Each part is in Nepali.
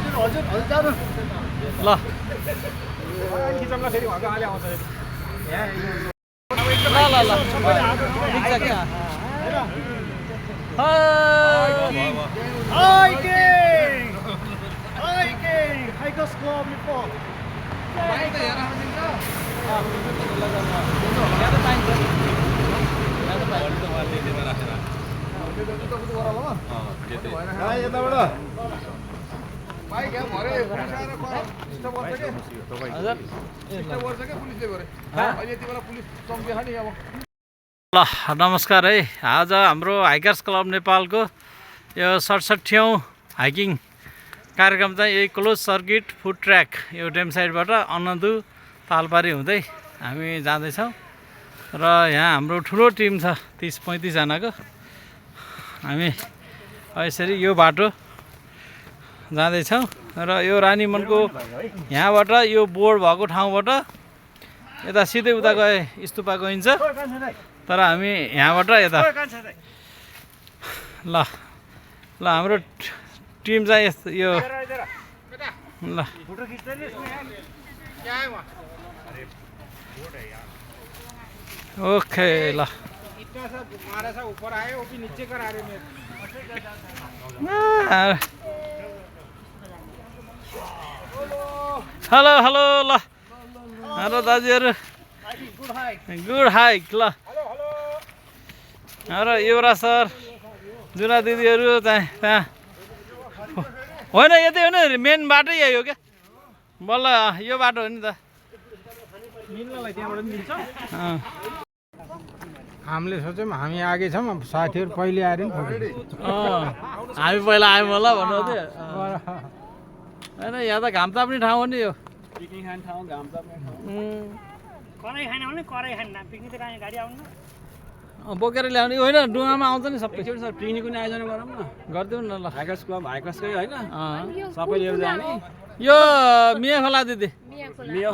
ल किचनमा फेरि भन्छ अहिले आउँछ ल ल ल ठिक छ क्या ल नमस्कार है। आज हाम्रो हाइकर्स क्लब नेपालको यो 67औं हाइकिङ कार्यक्रम चाहिँ यही क्लोज सर्किट फुड ट्र्याक यो डेम साइडबाट अनदु तालपारी हुँदै हामी जाँदैछौँ र यहाँ हाम्रो ठुलो टिम छ 30-35 जनाको। हामी यसरी यो बाटो जाँदैछौँ र यो रानीमनको यहाँबाट यो बोर्ड भएको ठाउँबाट यता सिधै उता गए स्तुपा गइन्छ, तर हामी यहाँबाट यता ल ल हाम्रो टिम चाहिँ यो ल ओके ल हेलो हेलो ल हेलो दाजुहरू गुड हाइक ल र युवराज सर जुना दिदीहरू त्यहाँ होइन यतै हो नि मेन बाटो यही हो क्या बल्ल यो बाटो हो नि त हामीले सोच्यौँ हामी आगे छौँ साथीहरू पहिले आएर नि हामी पहिला आयौँ होला भन्नु थियो होइन यहाँ त घाम ताप्ने ठाउँ हो नि यो पिकनिक खाने ठाउँ घाम ताप्ने कराई खाने भने कराई खान्न पिकनिक त खाने गाडी आउनु बोकेर ल्याउने होइन डुङ्गामा आउँछ नि सबै सर पिकनिकको नि आयोजना गरौँ न गरिदिउँ न ल हाइकर्स क्लब हाइकर्सकै होइन सबैले जाने यो मिया खोला दिदी मिया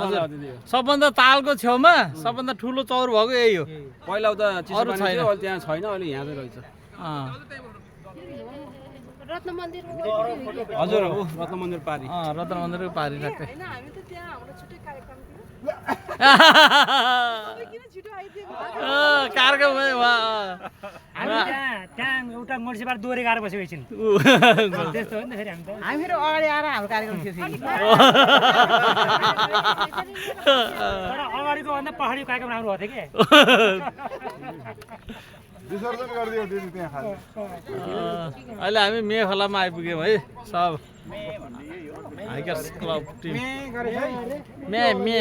खोला दिदी सबभन्दा तालको छेउमा सबभन्दा ठुलो चौर भएको यही हो। पहिला उता चिसो अरू पानी छैन। थियो अहिले त्यहाँ छैन अहिले यहाँ चाहिँ रहेछ रत्न मन्दिर हजुर हो रत्न मन्दिर पारी रत्न मन्दिरको पारि ठ्याक्कै हैन हामी त त्यहाँ हाम्रो छुट्टै कार्यक्रम थियो किन छिटो आइदियो कार्यक्रममै हामी त्यहाँ एउटा मुन्सिपाल दोहोरी गाह्रो बसेको एकछिन त्यस्तो हो नि त फेरि हामी त हामी फेरि अगाडि आएर हाम्रो कार्यक्रम थियो फेरि तर अगाडिको भन्दा पहाडी कार्यक्रम राम्रो भएको थियो विसर्जन गरिदियो दिदी त्यहाँ खाली अहिले हामी मे खोलामा आइपुग्यौँ है सब हाइकर्स क्लब टिम मे मे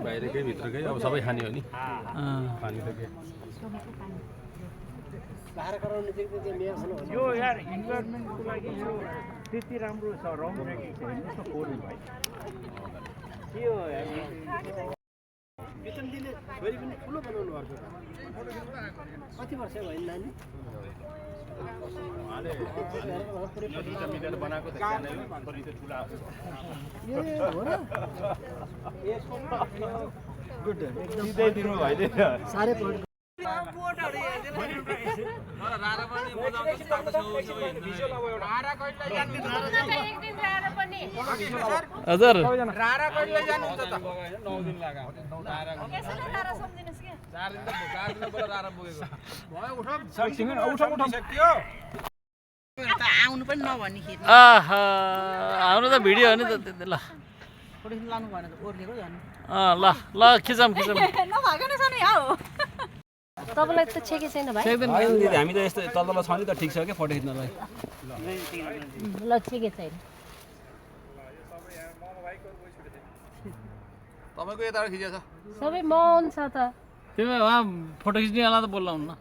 बाहिरकै भित्रकै अब सबै खाने हो नि खाने त के यो यार इन्भाइरोमेन्टको लागि यो त्यति राम्रो छ रङ ट्रेकिङ छ हेर्नुहोस् न फोहोर भयो के हो वेतन दिने छोरी पनि ठुलो बनाउनु भएको कति वर्ष भयो नानी बनाएको त सानै हो छोरी त ठुला गुड एकदम सिधै दिनु भइदियो साह्रै पढ्नु हजुर रारा कहिले जानुहुन्छ त 9 दिन लाग्यो आउनु पनि नभन्ने खेत आहा हाम्रो त भिडियो हो नि त त्यति ल फोटो लानु भएन त ओर्लेको जानु ल ल खिचौँ खिचौँ नभएको नै छ नि हौ तपाईलाई त छेके छैन भाइ दिदी हामी त यस्तो तल छ नि त ठिक छ क्या फोटो खिच्नलाई ल छेके छैन तपाईँको यताबाट खिचेछ सबै मौन छ त तिमी उहाँ फोटो खिच्नेवाला त बोल्न हुन्न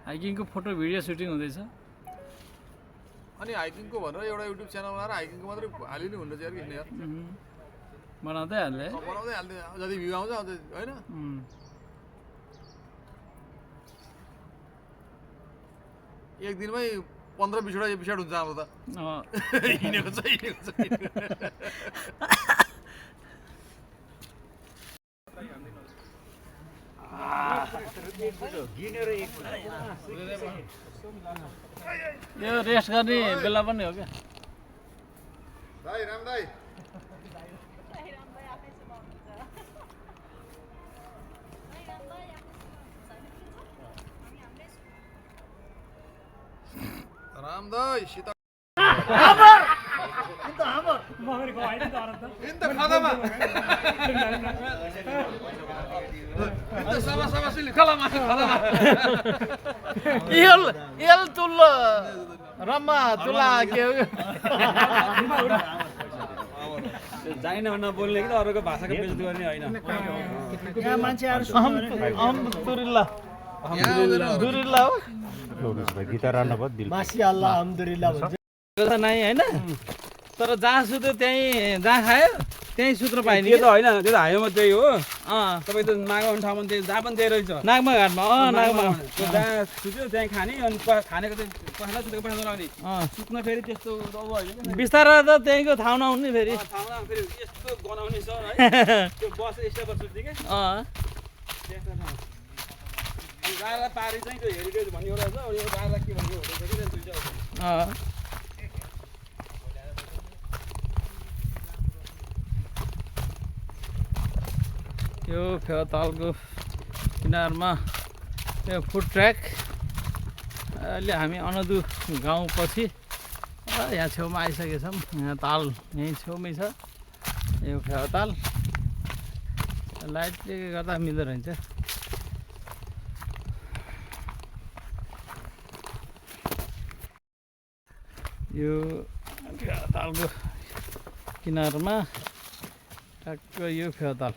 हाइकिङको फोटो भिडियो सुटिङ हुँदैछ अनि हाइकिङको भनेर एउटा युट्युब च्यानल बनाएर हाइकिङको मात्रै हालिनु हुँदैछ यार किन यार बनाउँदै हाल्ने बनाउँदै हाल्दै जति भ्यू आउँछ आउँछ होइन एक दिनमै 15-20 एपिसोड हुन्छ हाम्रो त हिँडेको छ यो रेस्ट गर्ने बेला पनि हो क्या दाइ राम दाइ राम दाइ सीता इंत खादामा इंत सभा सिली खालामा खादामा एल तुल्लो रमा तुला के हो जाइन नबोल्ने कि त अरूको भाषाको बेइज्जती गर्ने होइन यहाँ मान्छेहरू अहमदुलिल्लाह दुरिल्लाह हो मासी अल्लाह अल्हम्दुलिल्लाह भन्छ त नै हैन तर जहाँ सुत्यो त्यहीँ जहाँ खायो त्यहीँ सुत्न पाइने त्यो त होइन त्यो त हाइवेमा त्यही हो अँ तपाईँ त मागाउने ठाउँमा त्यही जहाँ पनि त्यही रहेछ नागमा घाटमा नागमा त्यो जहाँ सुत्यो त्यहीँ खाने अनि खानेको चाहिँ पखाला सुतेको पखाला लगाउने अँ सुत्न फेरि त्यस्तो अब होइन बिस्तारा त त्यहीँको ठाउँ नहुने फेरि ठाउँमा फेरि यस्तो गनाउने छ है त्यो बस स्टपमा सुत्ने क्या अँ त्यस्तो ठाउँ अनि राजा पारी चाहिँ त्यो हेरिटेज भन्ने एउटा छ यो राजा के भन्ने होटेल छ कि त्यो दुईटा होटेल अँ यो फेवातालको किनारमा यो फुड ट्र्याक अहिले हामी अनदु गाउँपछि यहाँ छेउमा आइसकेछौँ यहाँ ताल यहीँ छेउमै छ यो फेवाताल लाइटले गर्दा मिल्दो रहेछ यो फेवातालको किनारमा ठ्याक्क यो फेवाताल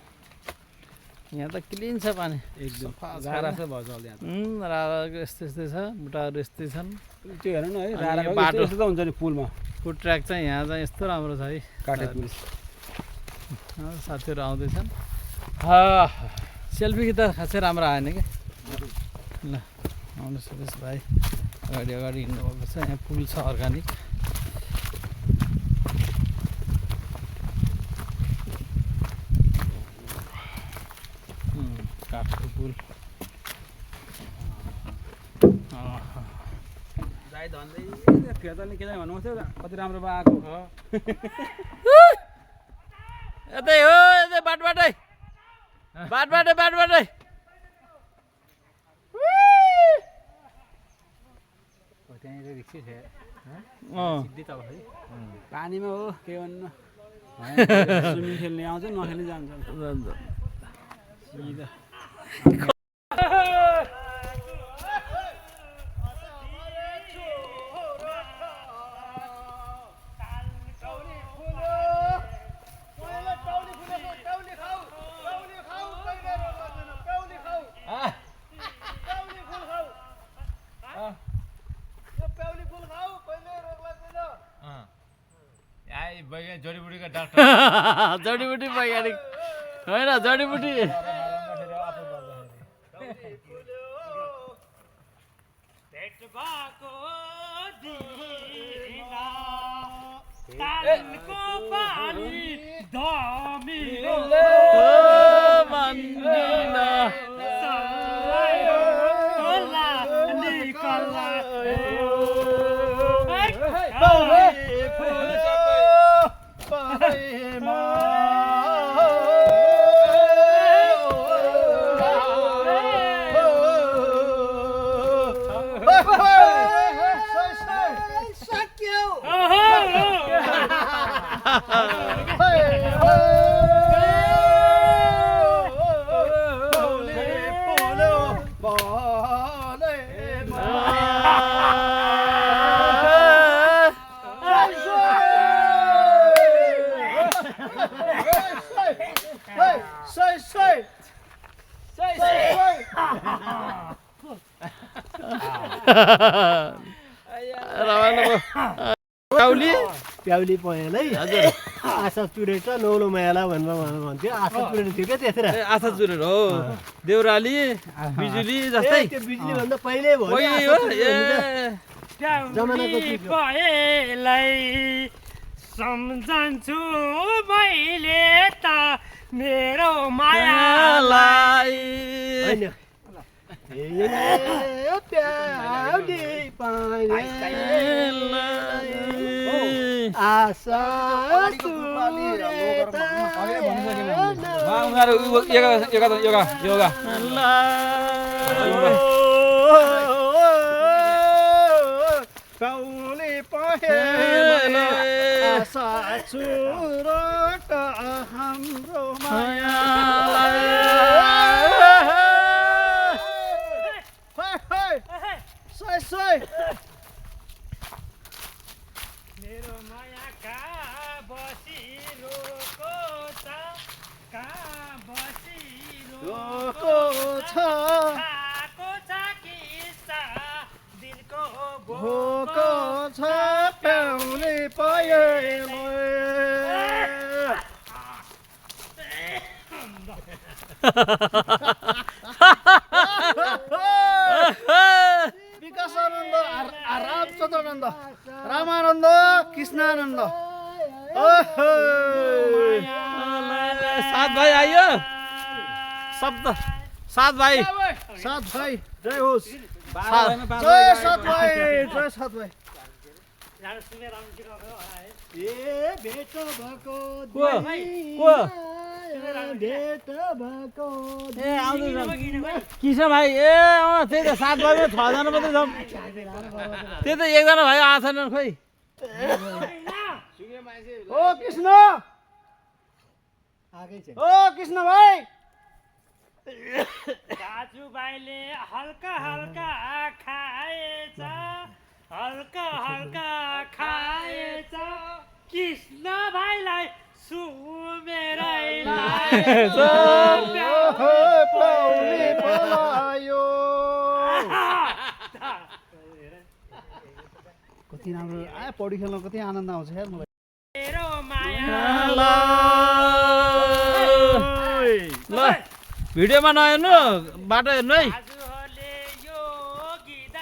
यहाँ त क्लिन छ पानी एकदम छ राजा छ भयो चल्दै यहाँ राधाको यस्तै यस्तै छ बुट्टाहरू यस्तै छन् त्यो हेर्नु न है अनि राजा यो बाटो बाटो यस्तो त हुन्छ नि पुलमा फुड ट्र्याक चाहिँ यहाँ चाहिँ यस्तो राम्रो छ है काटे पुल साथीहरू आउँदैछन् सेल्फी त खासै राम्रो आएन क्या ल आउनु सुरेश भाइ अगाडि अगाडि हिँड्नुभएको छ यहाँ पुल छ अर्ग्यानिक काठको पुल जाई धन्दै फेर्ताले के भन्नु थियो कति राम्रो भएको यतै हो यतै बाटबाटै बाटबाटै त्यहाँनिर रिक्सी थियो अँ सिधै तल है पानीमा हो के भन्नु स्विमिङ खेल्ने आउँछ नखेल्ने जान्छ सिधा जडीबुटीको डाक्टर जडीबुटी वैज्ञानिक होइन जडीबुटी प्याउली पहेँलै हजुर आशा चुरेट नौलो मायाला भनेर भन्थ्यो आशा चुरेट थियो क्या त्यतिर आशा चुरेर हो देउराली बिजुली जस्तै त्यो बिजुली भन्दा पहिले भयो पहिले नि हो आशा चुरेट भन्दा। जमानाको चिज हो। सम्झन्छु मैले त मेरो मायालाई होइन प्याउली पाएलाई आशा योगा कौली पाएलाई आशा चुरोट हाम्रो मायालाई सोय मेरो माया कहाँ बसिरोको छ कहाँ बसिरोको छ खाएको छ किस्सा दिनको भोको छ प्याउली पाएलाई विकासानन्द रामचन्द्रानन्द रामानन्द कृष्णानन्द सात भाइ आइयो शब्द सात भाइ सात भाइ जय होस् जय जय सात भाइ जय सात भाइ ए भेट भएको भेट भएको ए आउँदैछ किसन भाइ ए त्यही त सात भाइमा 6 जना मात्रै छौँ त्यही त एकजना भाइ आएको छैन खोइ ओ कृष्ण ओ कृष्ण भाइ दाजुभाइले हल्का हल्का खाएछ हल्का हल्का खाएछ कृष्ण भाइलाई सुमेरै पौडी पलायो कति राम्रो पौडी खेल्न कति आनन्द आउँछ यार मलाई मेरो माया ल भिडियोमा नहेर्नु बाटो हेर्नु है दाजुहरूले यो गीत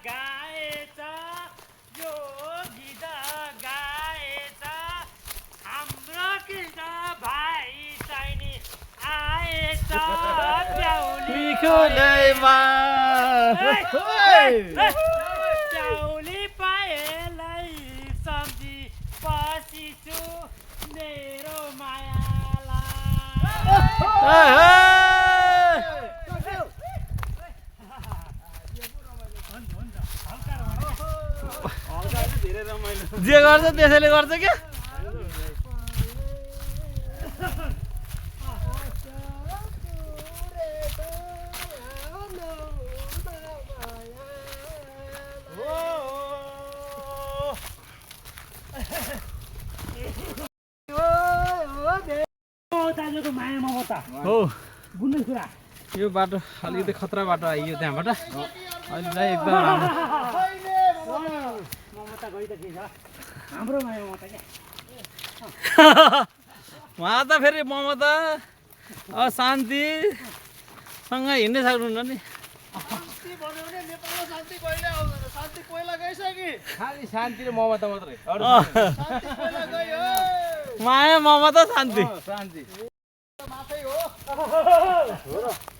गाएछ यो गीत गाएछ हाम्रो कृष्ण भाइ चाहिने आएछ प्याउली पाएलाई सम्झी पसिछु मेरो जे गर्छ त्यसैले गर्छ क्या दाजुको माया ममता हो बुझ्नु कुरा यो बाटो अलिकति खतरा बाटो आइयो त्यहाँबाट अहिले चाहिँ एकदम राम्रो ममता गइ त के छ हाम्रो माया ममता क्या उहाँ त फेरि ममता शान्तिसँग हिँड्नै सक्नुहुन्न नि शान्ति भन्यो भने नेपालमा शान्ति कहिले आउँदैन शान्ति पहिला गइसक्यो खालि शान्ति र ममता मात्रै शान्ति पहिला गयो माया ममता शान्ति शान्ति माथै हो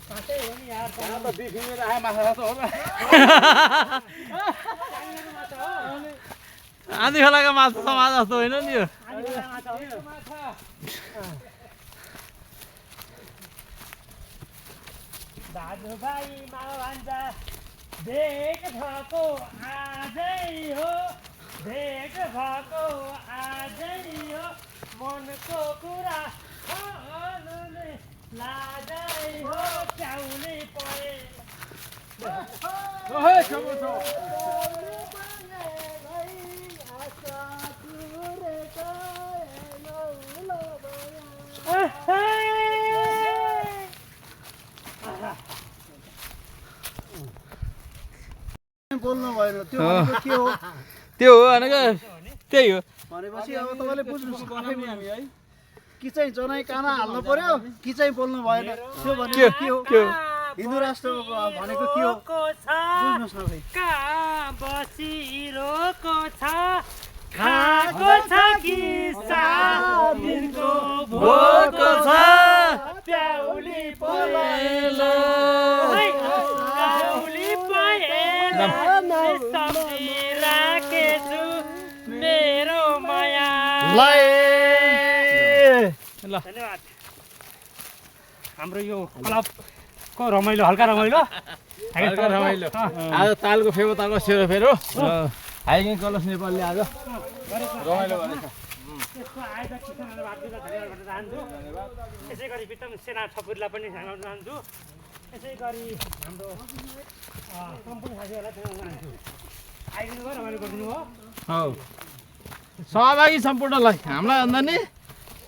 साथै हो नि यार यहाँ त बिफिमेर आए माछा जस्तो हो आँधी खोलाको माछा समाज जस्तो होइन नि यो दाजुभाइ मामा भन्छ भेट भएको आजै हो भेट भएको आजै हो मनको कुरा भन्नुले लाजै हो प्याउनै परे बोल्नु भएन त्यो भनेको के हो त्यो हो भनेको त्यही हो भनेपछि अब तपाईँले बुझ्नुहोस् आफै बुझ्नु है कि चाहिँ जनाई काना हाल्नु पर्यो कि चाहिँ बोल्नु भएन त्यो भनेको के हो हिन्दू राष्ट्र भनेको के हो बुझ्नुहोस् न भाइ कहाँ बसिरोको छ खाएको छ कि सादिनको भोको छ प्याउली परेल। परेल राखेछु मेरो माया ल धन्यवाद हाम्रो यो क्लबको रमाइलो हल्का रमाइलो रमाइलो आज तालको फेरो तालको सेरो फेरो हाइकिङ क्लब नेपालले आज रमाइलो गरेछ त्यसको आयोजक किसानहरू भारतीयलाई धन्यवाद भन्न चाहन्छु त्यसै गरी विक्रम सेना ठकुरीलाई पनि धन्यवाद चाहन्छु त्यसै गरी हाम्रो सम्पूर्ण साथीहरूलाई धन्यवाद चाहन्छु आइदिनु भयो रमाइलो गरिदिनु भयो हौ सहभागी सम्पूर्णलाई हामीलाई भन्दा नि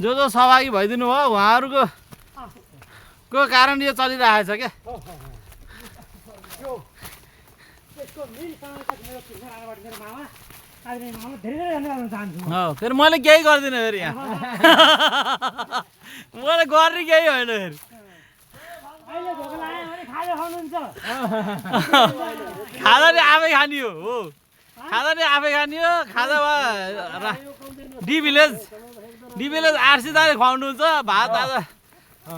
जो सहभागी भइदिनु भयो उहाँहरूको कारण यो चलिरहेको छ क्या त्यसको मेन समस्या मेरो कृष्ण राणाबाट मेरो मामा आदरणीय मामा धेरै धन्यवाद भन्न चाहन्छु हो फेरि मैले केही गर्दिनँ फेरि यहाँ मैले गर्ने केही होइन फेरि अहिले भोक लाग्यो भने खाजा खानुहुन्छ खाँदा नि आफै खाने हो खाँदा नि आफै खाने हो खाँदा डी भिलेज आरसी दाइले खुवाउनुहुन्छ भात आज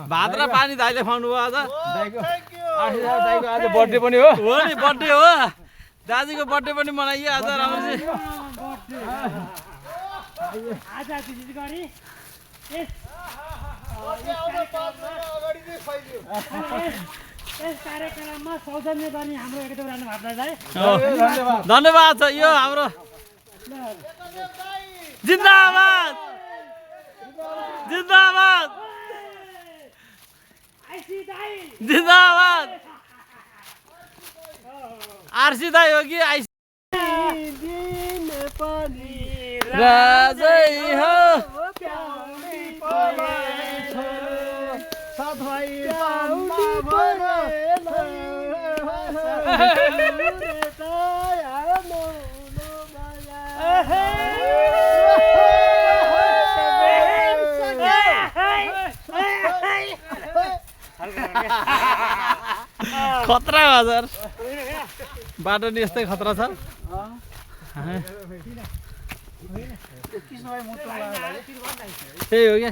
भात र पानी दाइले खुवाउनु भयो आज दाइको आज बर्थडे पनि हो नि बर्थडे हो दाजुको बर्थडे पनि मनाइयो आज राम्रोसित आज विशेष गरी यस कार्यक्रममा सौजन्य गर्ने हाम्रो एकदम राम्रो भावनालाई धन्यवाद छ यो हाम्रो जिन्दाबाद जिन्दाबाद जिन्दाबाद आरसी दाइ हो कि आइसी राजै हो खतरा हजुर बाटो नि यस्तै खतरा छ त्यही हो क्या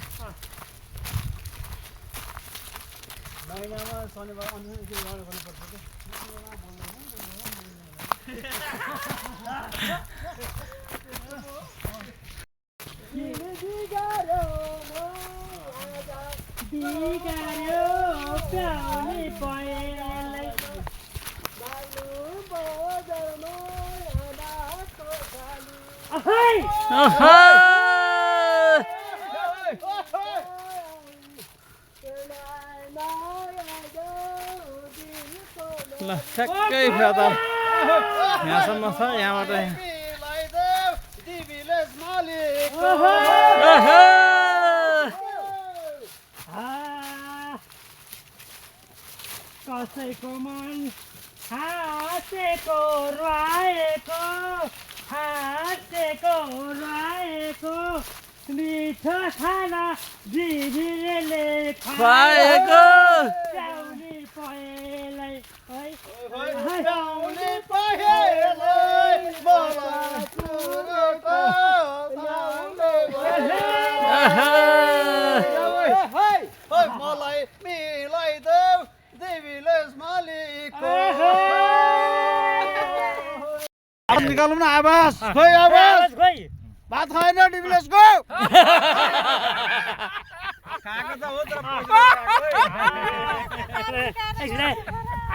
ल ठ्याक्कै फेरि त यहाँसम्म छ यहाँबाट कसैको मन हाँसेको रुवाएको मिठो खाना दिदीले खुवाएको ल्याउने पहेँलाई मलाई मिलाइदेऊ देवीले मालिकको निकालौँ न आवाज खोइ आवाज खोइ भात खाएन डिभिलेसको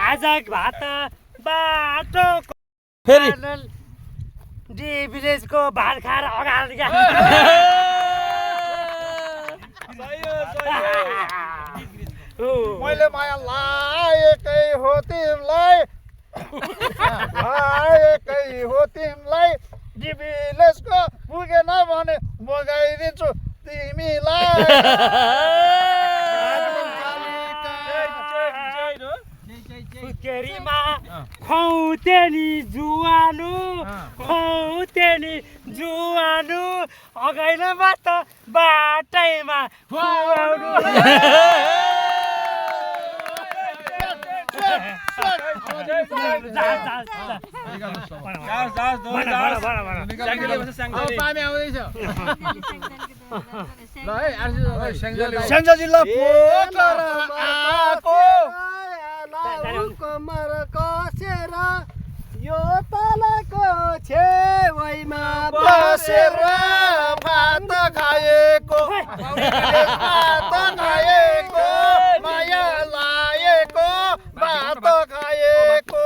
आज भात बाटो फेरि डी भिलेजको भात खाएर अगाडि क्या मैले माया लाएकै हो तिमीलाई डिभिलेसको पुगेन भने मगाइदिन्छु तिमीलाई केरीमा खुवाउँथेनी जुवानु अगाइलोबाट बाटैमा खुवाउनु पानी आउँदैछ ल है स्याङ्जा जिल्ला पोखरामा आएको कमर कसेर यो छेउमा बसेर भात खाएको भात खाएको माया लाएको भात खाएको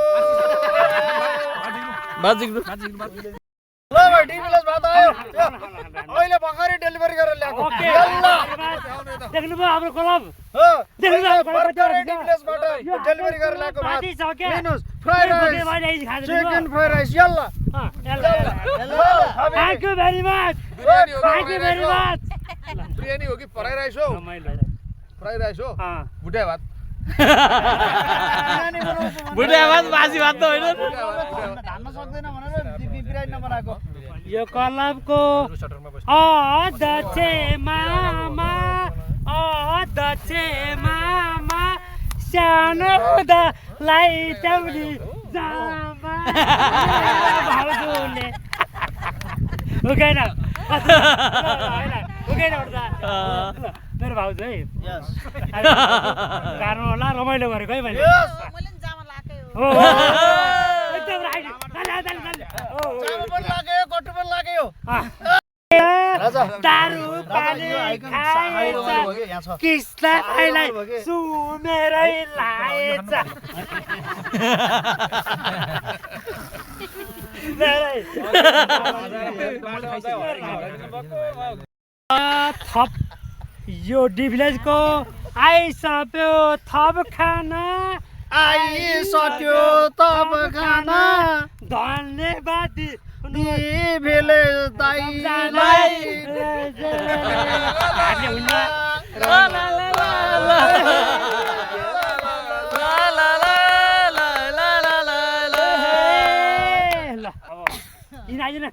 ल भाइ डिभिलेज भात आयो अहिले भर्खरै डेलिभरी गरेर ल्याएको देख्नुभयो हाम्रो क्लब हो देख्नुभयो भर्खरै डिभिलेजबाट डेलिभरी गरेर ल्याएको भात लिनुहोस् fried rice chicken fried rice Yalla thank you very much thank you very much biryani हो कि फ्राई राइस हो फ्राई राइस हो भुटिया भात भुटिया भात बासी भात त होइन धान्न सक्दैन भनेर बिरयानी नबनाएको यो क्लबको अध्यक्ष मामा सानो हुँदालाई त्याउली जामा भाउजूले उकेन उर्दा मेरो भाउजू है गाह्रो होला रमाइलो गरेको है मैले हो एकदम राइट कट्टु पनि लाग्यो दारू पानी खाएछ कृष्णलाई सुमेरै लाएछ थप यो डिभिलेजको आइसक्यो थप खाना आइसक्यो तब खाना धन्यवाद डिभिलेज दाइलाई ल